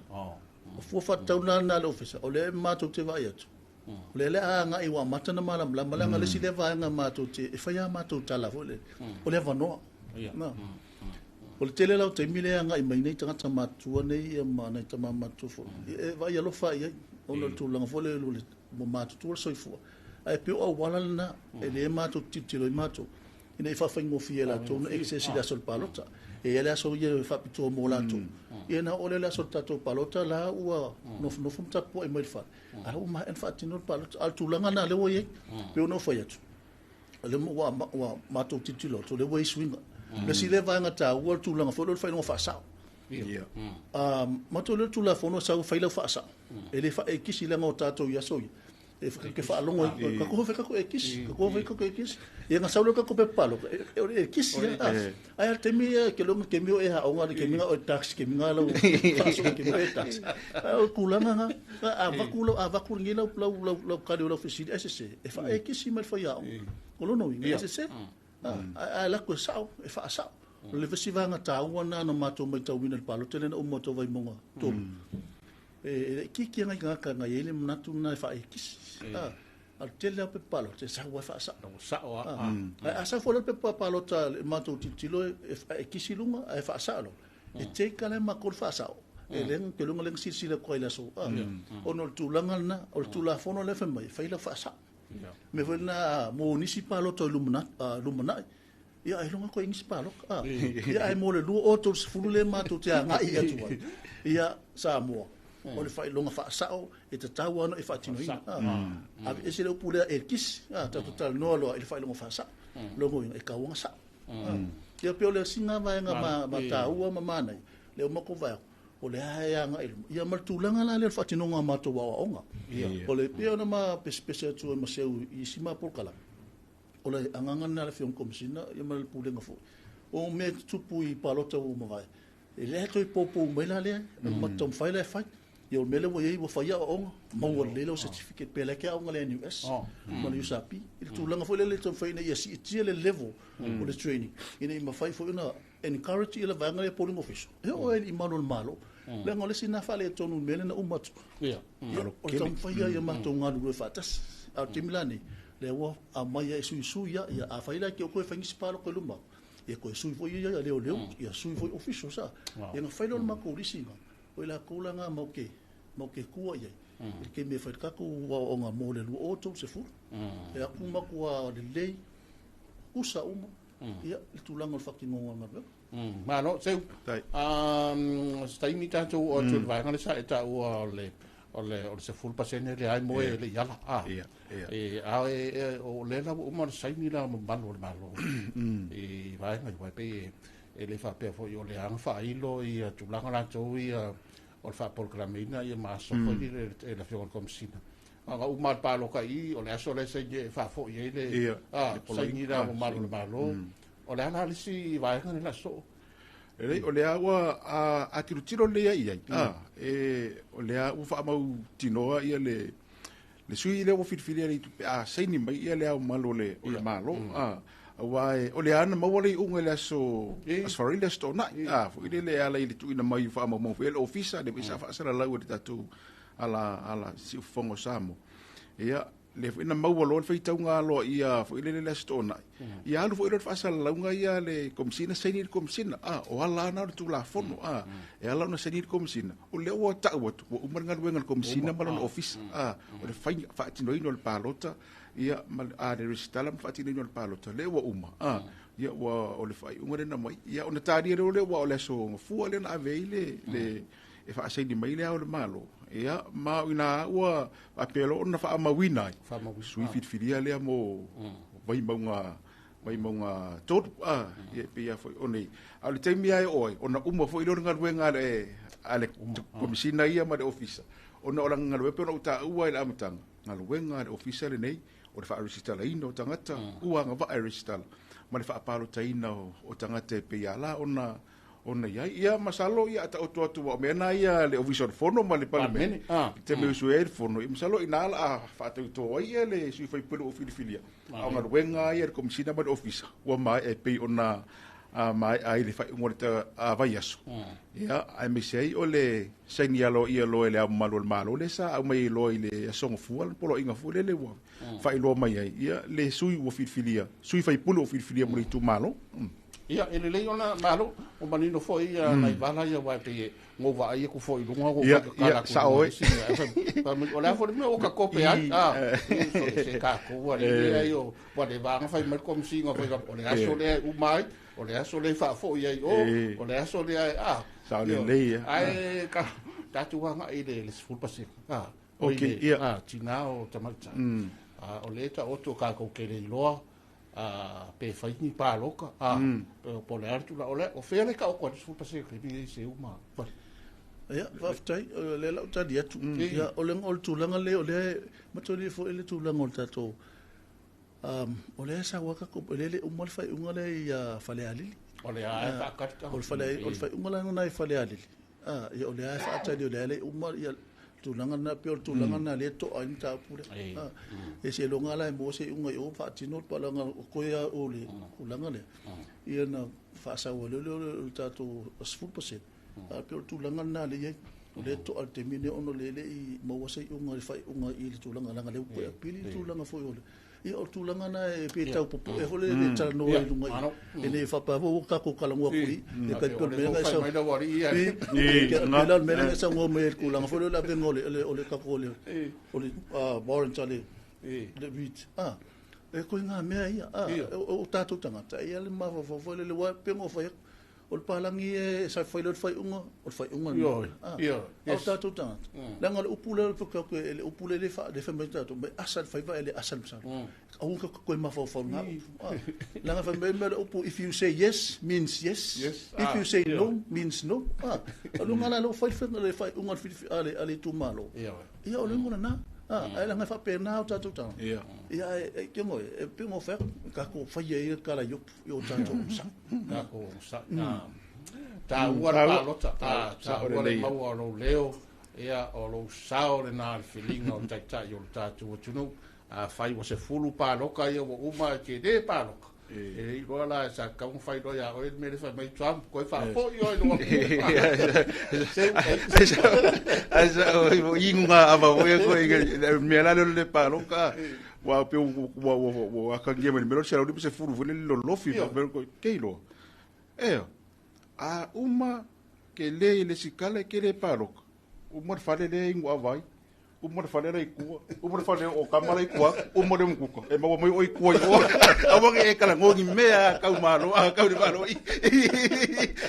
O fua faatatau lena a le Ofisa, o lea matou te vaai atu, O lea o le a agai ua amata ona malamalama, leaga o le isi lea vaega matou te, e fai a matou tala foi lele, o le avanoa. Na. O le tele la o taimi lea e agai mai nei tagata matutua nei ia ma nai tama matutua foi, e vaai alofa i ai, ona o le tulaga foi lele ua matutua le soifua. Ae pei o auala lena, e lea matou te tilotilo ai matou, ina ia faafaigofie e latou ona access i le aso o le palota. E i ai le aso ia e faapitoa mo latou, ia ona oo lea i le aso o le tatou palota la ua nofonofo ma tapuai mai i le fale, a ua maea ona faatino le palota. A o le tulaga lena lea ua i ai, pei ona ou fai atu, o lea ua matou tilotilo atu, o lea ua i ai suiga. O le isi lea vaega taua o le tulaga foi lea o le faailoga faasao. Matou lea o le Tulafono e sau e fai lau faasao, e le faa-ekisi leaga o tatou i aso ia, e te faalogo ai, tatou fai tatou ekisi, tatou fai tatou ekisi. Ia na sau lea o tatou pepa palota, o le ekisi lava. Ae a le taimi ia, ke loa kemi o e aoga, le kemi o e tax, kemi nga lau faaso, kemi o e tax. Ae o le tulaga na, a avatu lau, a avatu lenei lau, lau, lau, lau tali o lau fesili, ai sese, e faaekisi mai le faiaoga. O lona uiga, e sese. Ae alu atu e sao, e faasao. O le isi vaega taua lena na matou matauina i le palota lea na uma atu a Vaimauga 3. E laitiiti lava nai tagata na i ai le manatu lena e faaekisi. A o le tele lava o pepa palota e sau lava e faasao. Sao lava. Ae a sau foi la le pepa palota a le matou tilotilo e faaekisi luga ae faasao lalo, e take lava e matou le faasao. E le, ou te iloa na silasila atu ai i le aso, ona o le tulaga lena, o le Tulafono lea e fai mai, e fai lau faasao. Mea foi lena mo nisi palota i lumanai, ia ailoga toe i ai nisi palota. Ia ae mo le 2030 lea matou te agai atu ai, ia Samoa, o le faailoga faasao e tatau lava ona e faatinoina. Aveese le upu lea ekisi, tatou talanoa loa i le faailoga faasao. Lona uiga, e tatau ona sao. Ia pei o le isi lena vaega ma taua ma manaia, lea ua matou vaai atu, o lea e agai i luma. Ia ma le tulaga la lea o le faatinoga o matou aoaoga. O le pei ona ma pesepese atu ai ma Seu i isi ma polokalame, o le agaga lena a le Afioga i le Komesina ia ma le Pulega foi. O mea e tutupu i palota ua mavae, e le toe poupou mai la lea, e matou taumafai la e fai. Ia o le mea lea ua i ai, ua fai aoaoga, maua lelei lau certificate, pe la e aoga le NUS ma le USP. I le tulaga foi lea e taumafai ina ia siitia le level o le training, ina ia mafai foi ona encourage ia le vaega lea polling official, e oo ai i malu o le Malo. Leaga o le isi lena faaletonu i le mea lea na uma atu. Ia, o le taumafai lava ia matou galulue faatasi. A o le taimi la nei, lea ua aumai e suisui lava. Ia, afai la e te oo toe fai nisi palota i luma atu, ia toe sui foi ia leoleo, ia sui foi officials. Ia ona fai lea o le matou lisi lena, o i latou la na matou te tua i ai i le taimi e fai le tatou aoaoga mo le 2030. E atu matua lelei, tutusa uma ia le tulaga o le faatinoga o le galuega. Malo, Seu. Se taimi tatou oo atu i le vaega lea sa e taua o le o le o le 10% lea ai moe e le i ala. A o lea la ua uma ona saini le mamalu o le Malo i vaega ia, aua e pei e le faapea foi o le aga faailo ia tulaga latou ia o le faapolokalameina ia ma aso foi lele e le Afioga i le Komesina. A na uma le palota i i, o le aso lea e saini e faafoi ai le saini le mamalu o le Malo. O le a la le isi vaega lea o le a sosoo? E lei, o lea ua a tilotilo lelei i ai, o lea ua faamautinoa ia le sui lea ua filifilia le pe a saini mai ia le ao mamalu o le Malo. Aua o lea na maua le iuga i le aso Faraile, le aso Toonai, foi lele e ala i le tuuina mai o faamaumauga foi a le Ofisa, lea foi sa faasalalau e le tatou ala Siufofoga o Samoa. Ia, lea foi na maua loa le faitauga aloaia foi lele i le Aso Toonai, ia alu foi loa le faasalalauga ia a le Komesina, saini le Komesina. O ala lava na o le Tulafono, e ala ona saini le Komesina, o lea ua tau atu, ua uma le galuega a le Komesina ma lona Ofisa, o le faiga, faatinoina o le palota, ia, ma le resitala ma le faatinoina o le palota, lea ua uma, ia, ua, o le faaiuga lea na aumai, ia, ona talia loa lea, aua o le aso Gafua lea na ave ai le e faasaini mai le Ao o le Malo, ia, ma o i ina ua faapea loa ona faamauina ai sui filifilia lea mo Vaimauga, Vaimauga 3, ia, e pei lava foi ona i, a o le taimi lava e oo ai, ona uma foi lea o le galuega a le Komesina ia ma le Ofisa, ona o lana galuega, pei ona ou taua i le amataga, galuega a le Ofisa lenei, o le faaresitalaina o tagata ua agavaa e resitala, ma le faapalotaina o tagata e pei lava la ona ona i ai. Ia, masalo ia a taoto atu, aua o mea na ia a le Ofisa o le Fono ma le Palemene, i taimi e usua ai le Fono, ia masalo i ina o le a faatauto ai ia le sui usufono ua filifilia, a o galuega lava ia a le Komesina ma le Ofisa ua maea e pei ona Maea ai le faaiuga o le vaiaso, ia, aemaise ai o le saini aloaia loa e Le Ao Mamalu o le Malo, lea sa aumai ai loa i le Aso Gafua, le poloaiga foi lele ua faailoa mai ai, ia, le sui ua filifilia, sui faipule ua filifilia mo le itumalo. Ia, e lelei ona malo, ua manino foi ia nai vala ia, aua e pei e ou vaai atu foi i luga ua Ia, ia, sao oi. O le a foi le mea ua takope ai, se tatou alii ai o ua leva ona fai mai le Komesina fai o le aso lea e uma ai, o le aso lea e faafoi ai o, o le aso lea e a. Sao lelei ia. Ae tatou agai i le 10%. Okay, ia. Tina o tamaitai. O lea e taoto tatou te le iloa pe fai ni palota, po o le a le tulaga. O le, o fea le taoto ai le 10% i se uma? Ia, faafetai, o lea la ou tali atu. Ia, o le, o le tulaga lea, o lea e mataulia foi le tulaga o le tatou, o lea e sau lava tatou, o lea e le uma le faaiuga lea i Falealili. O lea e faatali. O le fale, o le faaiuga la lena i Falealili. Ia, o lea e faatali, o lea e le uma ia tulaga lena, pei o le tulaga lena lea e to'a ai le mataupu lea. E seiloga la e maua se iuga i o faatino le palaga o koe a o le tulaga lea. Ia na faasau ai lea o le tatou 10%. A pei o le tulaga lena lea e i ai. O lea e to'a i le taimi lenei ona o lea e le i maua se iuga i le faaiuga i le tulaga, leaga o lea ua toe apili le tulaga foi o le. Ia o le tulaga lena e pei e tau popoe foi lele talanoa i luga i ina ia faapea foi ua tatou talanoa atu i i tai pei o le mea lena e sau pei la o le mea lena e saunoa mai ai i le tulaga foi lea o le avega o le tatou o le warrant a le Reid e ituaiga mea ia o tatou tagata e i ai le mafaufau foi lele aua e pei ona ou fai atu O le palagi e sa fai loa le faaiuga, o le faaiuga lena. Ah, a o tatou tagata, leaga o le upu lea o le upu lea e fai mai tatou, mai asa le faiva e le asa le masalo. Aua tatou te toe mafaufau i lena upu. Ah, leaga fai mai le upu, if you say yes, means yes. If you say no, means no. Ah, o luga la lea ua fai le faaiuga a le itumalo. Ia o le uiga lena. Ah, ae leaga e faapena o tatou tagata. Ia, ae te ngoe, e pei ona ou fai atu, tatou faia ia le tala i upu i o tatou onosai. Tatou onosai. Taua le palota, taua le maua o lou leo, ia, o lou sao lena i le filiga o taitai o le tatou atunuu. Afai ua 10 palota ia ua uma e tele palota, e le iloa la sa tatau ona fai loa ia oe le mea lea fai mai Trump, toe faafoi oe i lou atunuu. Ai sa o inga ava o e koe mea la le palota. Ua pe ua ua ua akagia mai le mea o le 150 foi le lolofi ke iloa. E a uma ke le i le sikala ke le palota. Uma le fale le ingu avai. Uma le fale la i tua, uma le fale o kama la i tua, uma le mukuka. E maua mai o i tua i o. Aua ke e kala ngongi mea kau malo, a kau le malo i.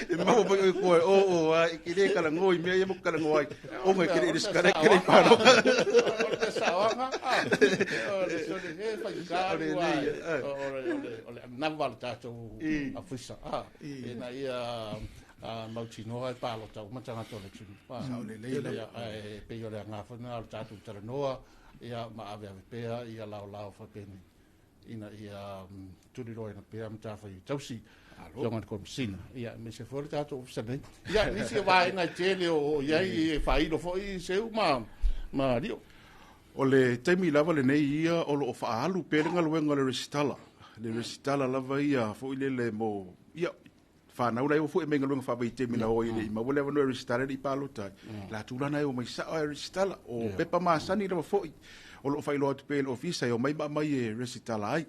E maua mai o i tua o o a i ke le kala ngoi mea ia mo kala ngoi. O ngai ke le sikala ke le palota. O le saoaga, o le sole he faigata O le lei, o le anava o le tatou ofisa. Ina ia mautinoa e palota uma tagata o le atunuu. Sao lelei lava. Ia, ae pei o le agaga foi lena o le tatou talanoa, ia, ma aveave pea ia laolao faapenei ina ia tuliloaina pea matafaioi tausi afioga i le Komesina, ia, aemaise foi o le tatou ofisa nei. Ia, nisi o vaega e tele o i ai e faailo foi Seu ma Lio. O le taimi lava lenei ia o lo o faaalu pea le galuega o le resitala. Le resitala lava ia foi lele mo, ia, fanau la e o foi mai galuega faavaitaimi na o ai le i maua le avanoa e resitala le i palota ai. La tulaga e o mai sao e resitala o pepa masani lava foi o lo o faailoa atu pea i le ofisa e omai ma aumai e resitala ai.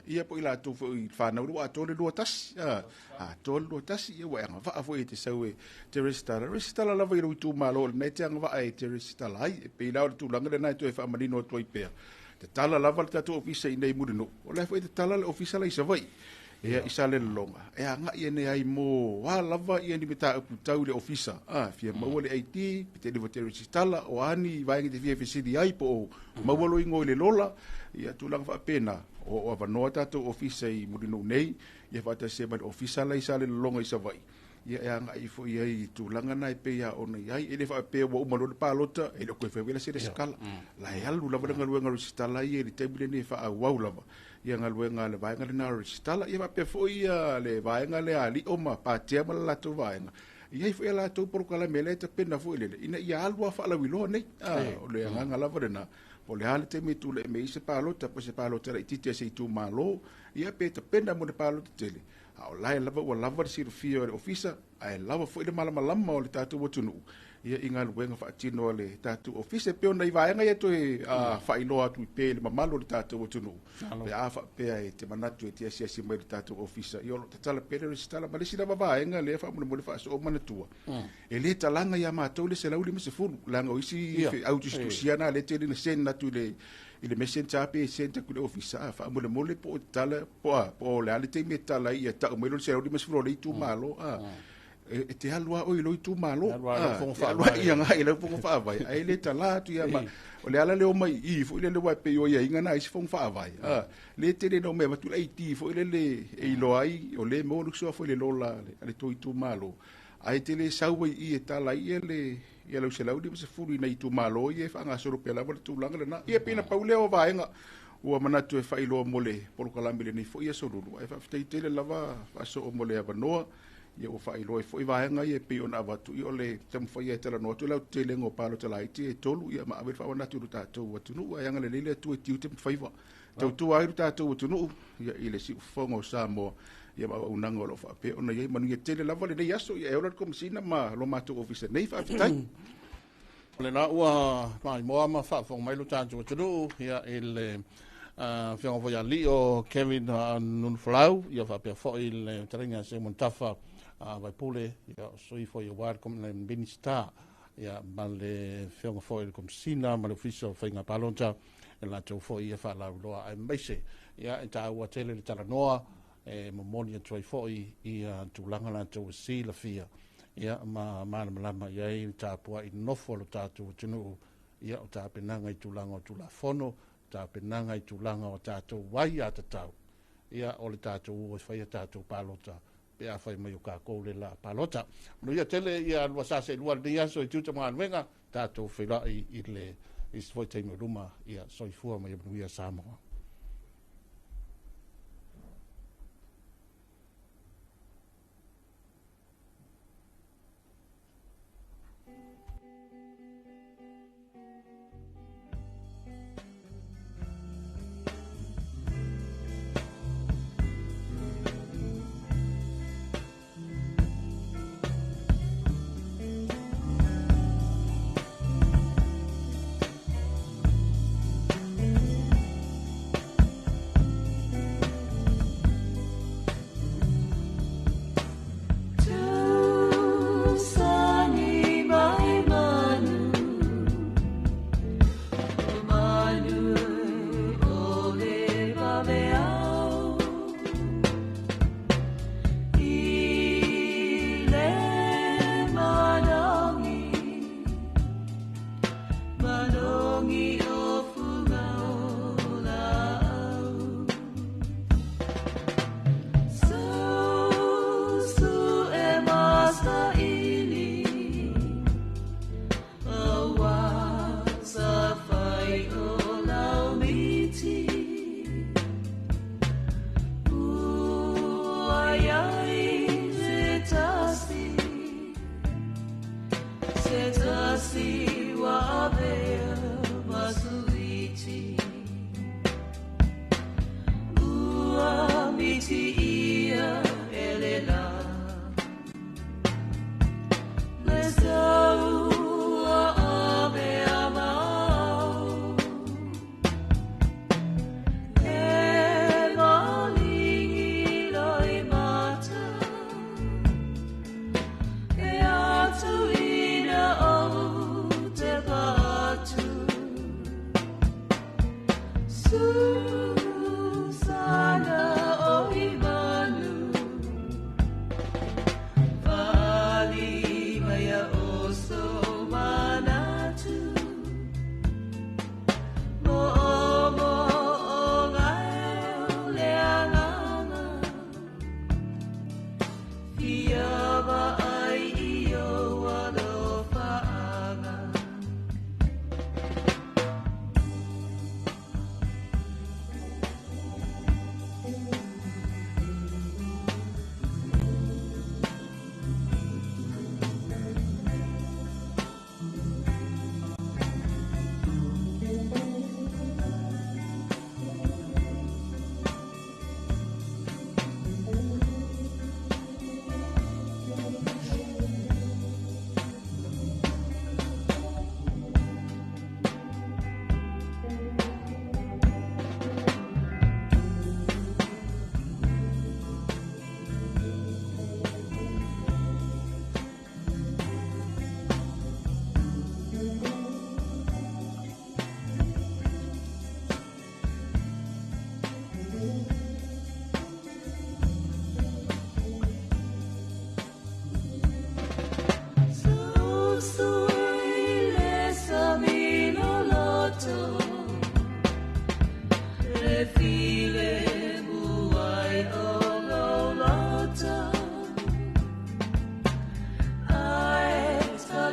Ia po i latou foi i fanau ua atoa le 21. Atoa le 21 ia ua e agavaa foi e te sau e te resitala. Resitala lava i lou itumalo o lena e te agavaa e te resitala ai. E pei la o le tulaga lena e toe faamanino atu ai pea. Tatala lava le tatou ofisa i inei i Mulinuu. O la foi e tatala le ofisa la i Savaii. Ia, i Salelologa, e agai ane ai mo a lava ia ni mataupu tau i le ofisa, a, fia maua le ID, pe te liva te resitala, o a ni vaega te fia fesili ai, po o maua lou igoa i le lola, ia, tulaga faapena, o o avanoa tatou ofisa i Mulinuu nei, ia faatasi ai ma le ofisa la i Salelologa i Savaii, ia e agai ifo i ai i tulaga na e pei lava ona i ai. E le faapea ua uma loa le palota, e le o toe fai foi la se resitala. La e alu lava le galuega resitala ia i le taimi lenei e faaauau lava ia galuega a le vaega lena o resitala. Ia faapea foi ia le vaega lea a Lio ma Patea ma le latou vaega, e i ai foi a latou polokalame lea e tapena foi lele ina ia alu lava faalauiloa nei. O le agaga lava lena, po o le a le taimi e tulai mai ai se palota, po o se palota laitiiti a se itumalo, ia pe tapena mo le palota tele. A o la e lava ua lava le silafia o le Ofisa, ae lava foi le malamalama o le tatou atunuu ia i galuega faatino a le tatou Ofisa. E pei o nai vaega ia toe faailoa atu pea i le mamalu o le tatou atunuu, pe a faapea e te manatu e te asiasi mai i le tatou Ofisa, ia o lo o tatala pea le resitala. Ma le isi lava vaega lea faamolemole faasoo manatua, e le talaga ia matou le 150, leaga o isi au tusitusia na lea e tele ina send atu i le messenger pe send atu i le ofisa, a faamolemole po o tala po o le a le taimi e tala ai, ia tau mai loa le 150 o le itumalo, a e te alu lava oe i lou itumalo, alu ia agai i lau fono faavae, ae le tala atu ia ma o le ala lea o mai i foi lele, ua pei o aiaiga na isi fono faavae, a le tele na omai avatu le ID foi lele e iloa ai o le maua le suafa i le lola a le tou itumalo, ae te le sau ai i e tala ai ia le ia lau 150 i nai itumalo ia e faagasolo pea lava le tulaga lena. Ia pei na pau lea o vaega ua manatu e faailoa mo le polokalame lenei foi aso Lulu, ae faafetai tele lava faasoo mo le avanoa. Ia ua faailoa ai foi vaega ia e pei ona avatu, ia o le taumafai e talanoa atu le aotelega o palota laiti e 3, ia ma ave le faamanatu i lo tatou atunuu, ae agalelei le Atua i tiute ma faiva tautua ai lo tatou atunuu ia i le siufofoga o Samoa ia ma auaunaga o lo o faapea ona i ai. Manuia tele lava lenei aso, ia e ola le Komesina ma lo matou ofisa nei. Faafetai. O lena ua maimoa ma faafofoga mai lo tatou atunuu ia i le afioga foi ia alii o Kevin Nunufolau, ia faapea foi le fetalaiga a Simon Tafa Vaipule, ia o sui foi aua le Minista, ia ma le afioga foi i le Komesina ma le Ofisa o Faiga Palota, e latou foi ia faalauiloa aemaise ia e taua tele le talanoa e momoli atu ai foi ia tulaga latou e silafia ia ma malamalama i ai le tapuai nofo a lo tatou atunuu, ia o tapenaga i tulaga o Tulafono, tapenaga i tulaga o tatou aiatatau, ia o le tatou o e faia tatou palota pe a fai mai o kākou le la palota. Manuia tele ia lua sa seelua lenei aso i tiute ma galuega, tatou feiloai i le isi foi taimi o luma, ia soifua ma ia manuia Samoa.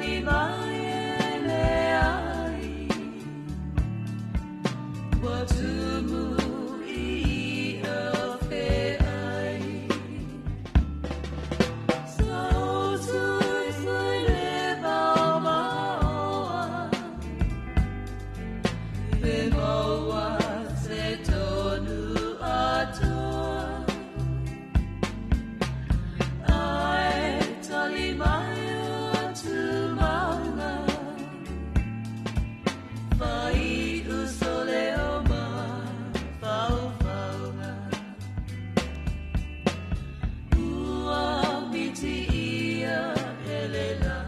Tali mai e leai Ua tumu i a feai Sa o sui sui le vao maoa Pe maua se tonu atoa Ai tali mai o tu maunga Fai uso leo ma whauwhaunga Ua miti ia ele la.